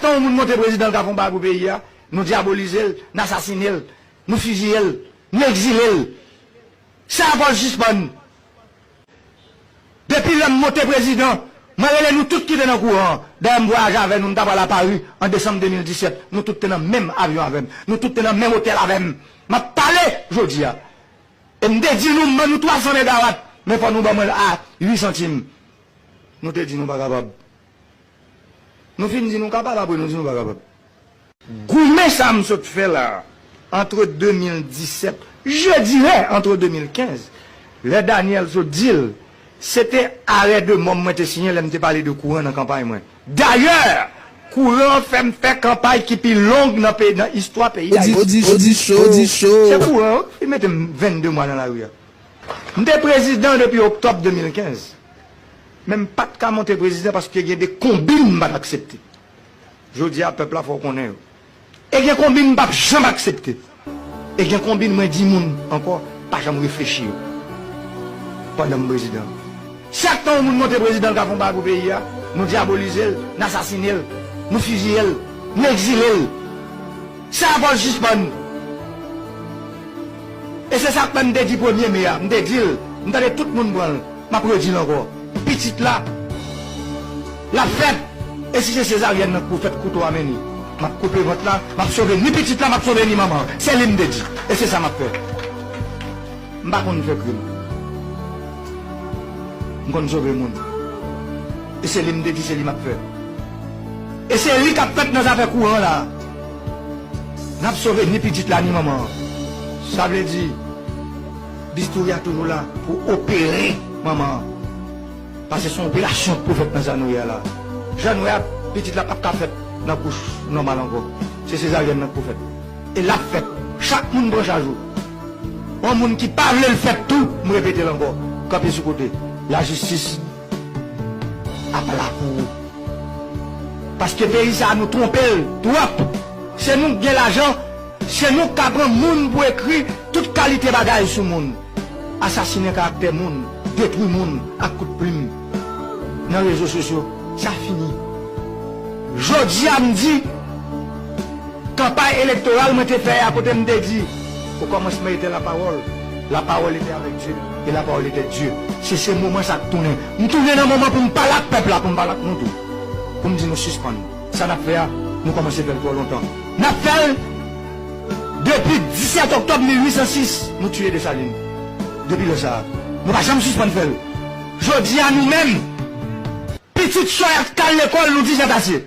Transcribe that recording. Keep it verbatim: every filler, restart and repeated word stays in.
Tan yon moun montre prezidan l ka fè yon bagay pou peyi a, nou dyabolize l, n asasine l, nou fiziye l, nou egzile l. Sa fò l sispann. Depi lè m monte prezidan, mwen rele nou tout ki te nan kouran an. Dayè, m vwayaje avè nou, m ta pral a Pari an desanm de mil disèt. Nou tout te nan menm avyon avè m. Nou tout te nan menm otèl avè m. M ap pale jodi a. E m te di nou, m ban nou twa san megawat, men fò nou ban mwen l a uit santim. Nou te di nou pa kapab. Nou fin di nou kapab, apre nou di nou pa kapab. Goumen sa m sot fè la, entre de mil disèt, je dirais entre de mil kenz, lè Daniel sot di l, se te arè de mò m mwen te siyen lè m te pale de kouran nan kanpay mwen. Dayè, kouran an fè m fè kanpay ki pi long nan peyi, nan istwa peyi Dayiti. Odi, odi, odi cho, odi cho. Se kouran an ki mete m vennde mwa nan lari a. M te prezidan depi oktòb de mil kenz. Men m pa t ka monte prezidan paske gen de konbin m pa t aksepte. Jodi a, pèp la fò w konnen yo. E gen konbin m p ap janm aksepte. E gen konbin mwen di moun ankò, pa janm reflechi yo. Pandan m prezidan. Chak tan yon moun montre prezidan l ka fè yon bagay pou peyi a, nou dyabolize l, n asasine l, nou fiziye l, nou egzile l. Sa fò l sispann. E se sa k fè m te di premye me a, m te di l, m tande tout moun pran l, m ap redi l ankò. Pitit la, l ap fèt. E si se sezaryèn nan k pou fèt, kouto a mennen. M ap koupe vant la, m ap sove ni pitit la, m ap sove ni manman an. Se li m te di. E se sa m ap fè. M pa konn fè krim. M konn sove moun. E se li m te di, se li m ap fè. E se li k ap fèt nan zafè kouran la. N ap sove ni pitit la, ni manman an. Sa vle di, bistouri a toujou la pou opere manman an. Paske se yon operasyon k pou fèt nan sa nou ye a la. Jan nou ye a, pitit la p ap ka fèt nan kouch nòmal ankò. Se sezaryèn nan k pou fèt. E l ap fèt. Chak moun pran chaj ou. Yon moun ki pa vle l fèt tou, m repete l ankò, kanpe sou kote. Lajistis ap la pou ou. Paske peyi sa a, nou twonpe l twòp. Se nou k gen lajan, se nou k ka pran moun pou ekri tout kalite bagay sou moun. Asasinen karaktè moun, detwi moun ak kout plim nan rezo sosyo, sa fini. Jodi a, m di, kanpay elektoral mwen te fè a, kote m te di, au commencement était la parole, la parole était avec Dieu, et la parole était Dieu. Se, se moman sa k tounen. M tounen nan moman pou m pale ak pèp la, pou m pale ak nou tou. Pou m di nou sispann. Sa n ap fè a, nou kòmanse fè l twò lontan. N ap fè l depi disèt oktòb mil uit san sis, nou tiye Desalin. Depi lè sa a, nou pa janm sispann fè l. Jodi a, nou menm, pitit sòy ap k al lekòl, nou di sètase.